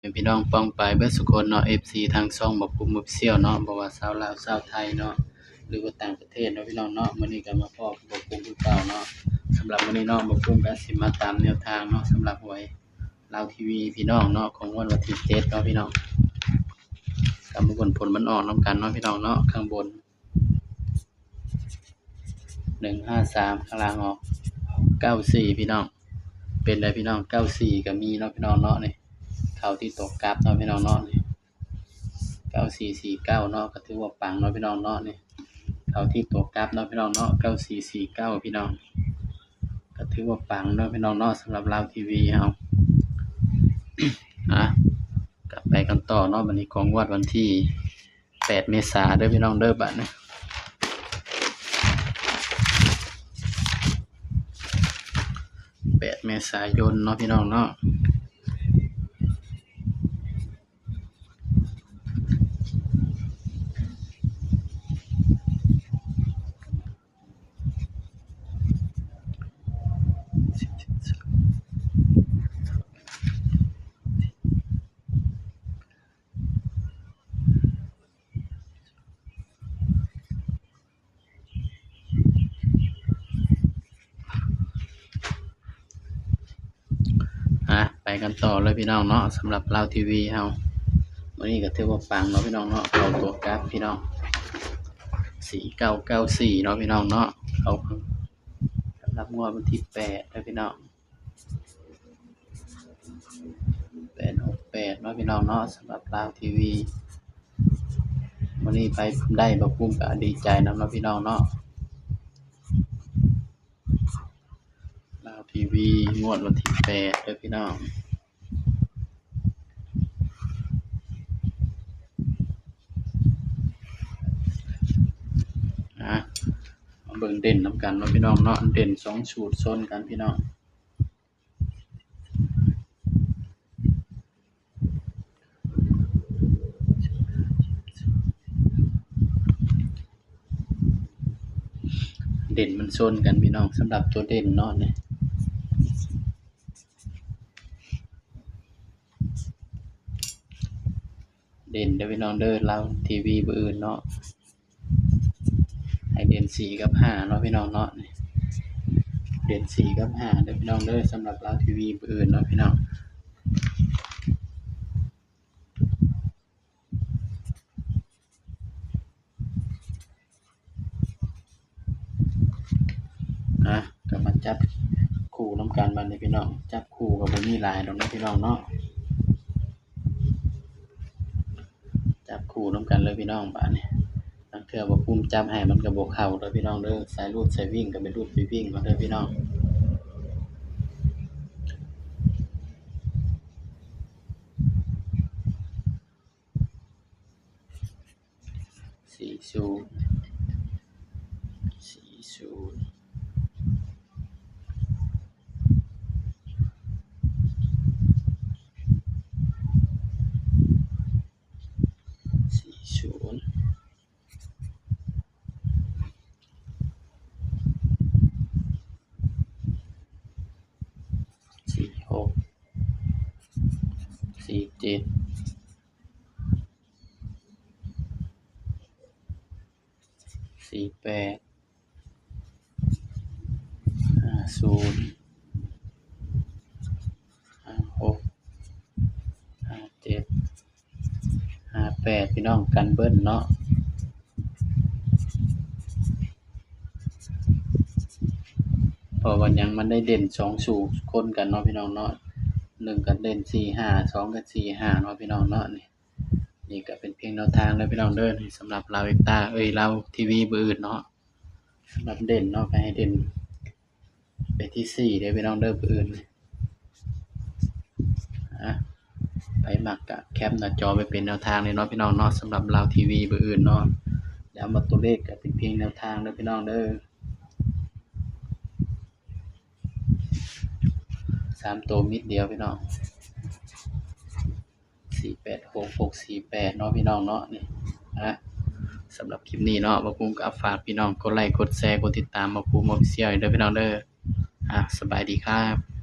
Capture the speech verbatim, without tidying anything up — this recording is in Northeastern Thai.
พี่น้องป้องปายเบิดสุคนเนาะ เอฟซี ทางช่องบ่าวภูมิ Official เนาะ บ่ว่าชาวลาวชาวไทยเนาะ หรือว่าต่างประเทศเนาะพี่น้องเนาะ มื้อนี้ก็มาพ้อกับบ่าวภูมิคือเก่าเนาะ สำหรับมื้อนี้เนาะ บ่าวภูมิก็สิมาตามแนวทางเนาะ สำหรับหวยลาวทีวีพี่น้องเนาะ ของงวดวันที่เจ็ดเนาะพี่น้อง ก็มาเบิ่งผลมันออกนำกันเนาะพี่น้องเนาะ ข้างบน หนึ่งห้าสาม ข้างล่างออก เก้าสี่ พี่น้อง เป็นได๋พี่น้อง เก้าสี่ ก็มีเนาะพี่น้องเนาะ นี่ เข้าที่ตัวกลับเนาะพี่น้องเนาะ นี่ เก้าสี่สี่เก้า เนาะ ก็ถือว่าปังเนาะพี่น้องเนาะ นี่ เข้าที่ตัวกลับเนาะพี่น้องเนาะ เก้าสี่สี่เก้า พี่น้อง ก็ถือว่าปังเนาะพี่น้องเนาะ สำหรับลาวทีวีเฮา อ่ะ กลับไปกันต่อเนาะ บัดนี้ของงวดวันที่ แปด เมษาเด้อพี่น้องเด้อ บัดนี้ แปด เมษายนเนาะพี่น้องเนาะ อ่ะ ไปกันต่อเลยพี่น้องเนาะ สำหรับลาวทีวีเฮา มื้อนี้ก็ถือว่าปังเนาะพี่น้องเนาะ เข้าตัวกลับพี่น้อง สี่เก้าเก้าสี่ เนาะพี่น้องเนาะ เข้า สำหรับงวดวันที่แปดเด้อพี่น้อง แปดหกแปด เนาะพี่น้องเนาะ สำหรับลาวทีวี มื้อนี้ไผได้บ่าวภูมิก็ดีใจนำเนาะพี่น้องเนาะ ลาวทีวี งวดวันที่แปดเด้อพี่น้อง อ่ะ มาเบิ่งเด่นนำกันเนาะพี่น้องเนาะ เด่นสองสูตรชนกันพี่น้อง เด่นมันชนกันพี่น้อง สำหรับตัวเด่นเนาะ นี่ เด่นเด้อพี่น้องเด้อ ลาวทีวีมื้ออื่นเนาะ ให้เด่นสี่กับห้าเนาะพี่น้องเนาะ นี่ เด่นสี่กับห้าเด้อพี่น้องเด้อ สำหรับลาวทีวีมื้ออื่นเนาะพี่น้อง อ่ะ ก็มาจับคู่นำกันบัดนี้พี่น้อง จับคู่ก็บ่มีหลายดอกนะพี่น้องเนาะ จับคู่นำกันเลยพี่น้อง บัดนี้ ลางเทื่อบ่าวภูมิจับให้มันก็บ่เข้าเด้อพี่น้องเด้อ สายรูดสายวิ่งก็ไปรูดไปวิ่งเอาเด้อพี่น้อง สี่ศูนย์ สี่ศูนย์ สี่ศูนย์ สี่หก สี่เจ็ด สี่แปด ห้าศูนย์ ห้าหก ห้าเจ็ด ห้าแปด พี่น้อง กันเบิ้ลเนาะ เพราะว่าหยัง มันได้เด่นสองสูตรชนกันเนาะพี่น้องเนาะ หนึ่งก็เด่นสี่ห้า สองก็สี่ห้า เนาะพี่น้องเนาะ นี่ นี่ก็เป็นเพียงแนวทางเด้อพี่น้องเด้อ นี่สำหรับลาวเอ็กต้า เอ้ย ลาวทีวีมื้ออื่นเนาะ สำหรับเด่นเนาะ ก็ให้เด่นไปที่สี่เด้อพี่น้องเด้อ มื้ออื่น อ่ะ ไผมักก็แคปหน้าจอไว้เป็นแนวทางเลยเนาะพี่น้องเนาะ สำหรับลาวทีวีมื้ออื่นเนาะ ย้ำว่าตัวเลขก็เป็นเพียงแนวทางเด้อพี่น้องเด้อ สามตัวมิดเดียวพี่น้อง สี่แปดหก หกสี่แปด เนาะพี่น้องเนาะ นี่ อ่ะ สำหรับคลิปนี้เนาะ บ่าวภูมิก็ฝากพี่น้องกดไลค์ กดแชร์ กดติดตามบ่าวภูมิ Official เด้อพี่น้องเด้อ อ่ะ สบายดีครับ